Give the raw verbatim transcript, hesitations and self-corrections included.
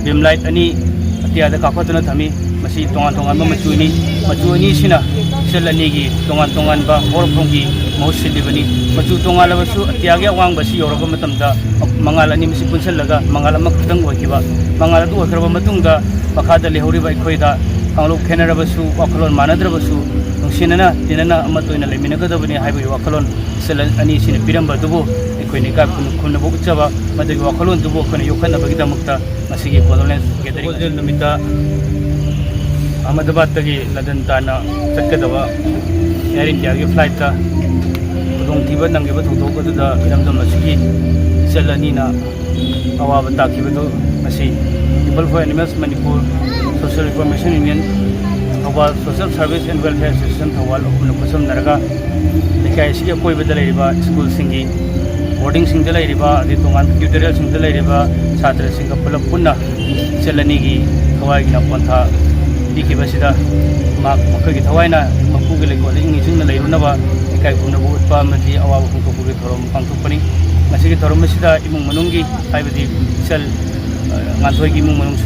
ꯕꯤꯝ light ꯑꯅꯤ ꯑꯇꯤꯌꯥꯗ ꯀꯥꯞꯈꯠꯇꯨꯅ ꯊꯝꯃꯤ꯫ ꯃꯁꯤ ꯇꯣꯉꯥꯟ ꯇꯣꯉꯥꯟꯕ ꯃꯆꯨꯅꯤ꯫ ꯃꯆꯨ ꯑꯅꯤꯁꯤꯅ ꯏꯆꯜ ꯑꯅꯤꯒꯤ ꯇꯣꯉꯥꯟ ꯇꯣꯉꯥꯟꯕ ꯍꯧꯔꯛꯐꯝꯒꯤ ꯃꯍꯨꯠ ꯁꯤꯜꯂꯤꯕꯅꯤ꯫ ꯃꯆꯨ ꯇꯣꯉꯥꯜꯂꯕꯁꯨ ꯑꯇꯤꯌꯥꯒꯤ ꯑꯋꯥꯡꯕ ꯑꯁꯤ ꯌꯧꯔꯕ ꯃꯇꯝꯗ ꯃꯉꯥꯜ ꯑꯅꯤ ꯑꯁꯤ ꯄꯨꯟꯁꯤꯜꯂꯒ ꯃꯉꯥꯜ ꯑꯃꯈꯛꯇꯪ ꯑꯣꯏꯈꯤꯕ꯫ ꯃꯉꯥꯜ ꯑꯗꯨ ꯑꯣꯏꯈ꯭ꯔꯕ ꯃꯇꯨꯡꯗ ꯃꯈꯥꯗ ꯂꯩꯍꯧꯔꯤꯕ ꯑꯩꯈꯣꯏꯗ ꯀꯥꯡꯂꯨꯞ ꯈꯦꯠꯅꯔꯕꯁꯨ, ꯋꯥꯈꯜꯂꯣꯟ ꯃꯥꯟꯅꯗ꯭ꯔꯕꯁꯨ, ꯅꯨꯡꯁꯤꯅꯅ ꯇꯤꯟꯅꯅ ꯑꯃꯠꯇ ꯑꯣꯏꯅ ꯂꯩꯃꯤꯟꯅꯒꯗꯕꯅꯤ ꯍꯥꯏꯕꯒꯤ ꯋꯥꯈꯜꯂꯣꯟ ꯏꯆꯜ ꯑꯅꯤꯁꯤꯅ ꯄꯤꯔꯝꯕ ꯑꯗꯨꯕꯨ ꯑꯩꯈꯣꯏꯅ ꯏꯀꯥꯏ ꯈꯨꯝꯅꯕ ꯎꯠꯆꯕ, ꯃꯗꯨꯒꯤ ꯋꯥꯈꯜꯂꯣꯟꯗꯨꯕꯨ ꯑꯩꯈꯣꯏꯅ ꯌꯣꯛꯈꯠꯅꯕꯒꯤꯗꯃꯛꯇ ꯉꯁꯤꯒꯤ condolence gathering ꯅꯨꯃꯤꯠꯇ ꯑꯍꯃꯗꯥꯕꯥꯗꯇꯒꯤ ꯂꯟꯗꯟ ꯇꯥꯟꯅ ꯆꯠꯀꯗꯕ Air Indiaꯒꯤ flightꯇ ꯈꯨꯗꯣꯡꯊꯤꯕ ꯅꯪꯈꯤꯕ ꯊꯧꯗꯣꯛ ꯑꯗꯨꯗ ꯏꯔꯝꯗꯝ ꯑꯁꯤꯒꯤ ꯏꯆꯜ ꯑꯅꯤꯅ ꯑꯋꯥꯕ ꯇꯥꯈꯤꯕꯗꯨ ꯉꯁꯤ People for Animals Manipur, Social Reformation Union, Thoubal Social Service and Welfare Association Thoubal ꯑꯍꯨꯝꯅ ꯈꯨꯠꯁꯝꯅꯔꯒ ꯂꯩꯀꯥꯏ ꯑꯁꯤꯒꯤ ꯑꯀꯣꯏꯕꯗ ꯂꯩꯔꯤꯕ ꯁ꯭ꯀꯨꯜꯁꯤꯡꯒꯤ ꯕꯣꯔꯗꯤꯡꯁꯤꯡꯗ ꯂꯩꯔꯤꯕ, ꯑꯗꯩ ꯇꯣꯉꯥꯟꯕ ꯇ꯭ꯌꯨꯇꯣꯔꯤꯌꯦꯜꯁꯤꯡꯗ ꯂꯩꯔꯤꯕ ꯁꯥꯇ꯭ꯔꯁꯤꯡꯒ ꯄꯨꯂꯞ ꯄꯨꯟꯅ ꯏꯆꯜ ꯑꯅꯤꯒꯤ ꯊꯋꯥꯏꯒꯤꯅ ꯄꯣꯟꯊꯥ ꯄꯤꯈꯤꯕꯁꯤꯗ ꯃꯍꯥꯛ ꯃꯈꯣꯏꯒꯤ ꯊꯋꯥꯏꯅ ꯃꯄꯨꯒꯤ ꯂꯩꯀꯣꯜꯗ ꯏꯪꯅ ꯆꯤꯛꯅ ꯂꯩꯔꯨꯅꯕ ꯏꯀꯥꯏ ꯈꯨꯝꯅꯕ ꯎꯠꯄ ꯑꯃꯗꯤ ꯑꯋꯥꯕ ꯐꯣꯡꯗꯣꯛꯄꯒꯤ ꯊꯧꯔꯝ ꯄꯥꯡꯊꯣꯛꯄꯅꯤ꯫ ꯃꯁꯤꯒꯤ ꯊꯧꯔꯝ ꯑꯁꯤꯗ ꯏꯃꯨꯡ ꯃꯅꯨꯡꯒꯤ, ꯍꯥꯏꯕꯗꯤ ꯏꯆꯜ, ꯑ, ꯉꯥꯟꯊꯣꯏꯒꯤ ꯏꯃꯨꯡ ꯃꯅꯨꯡ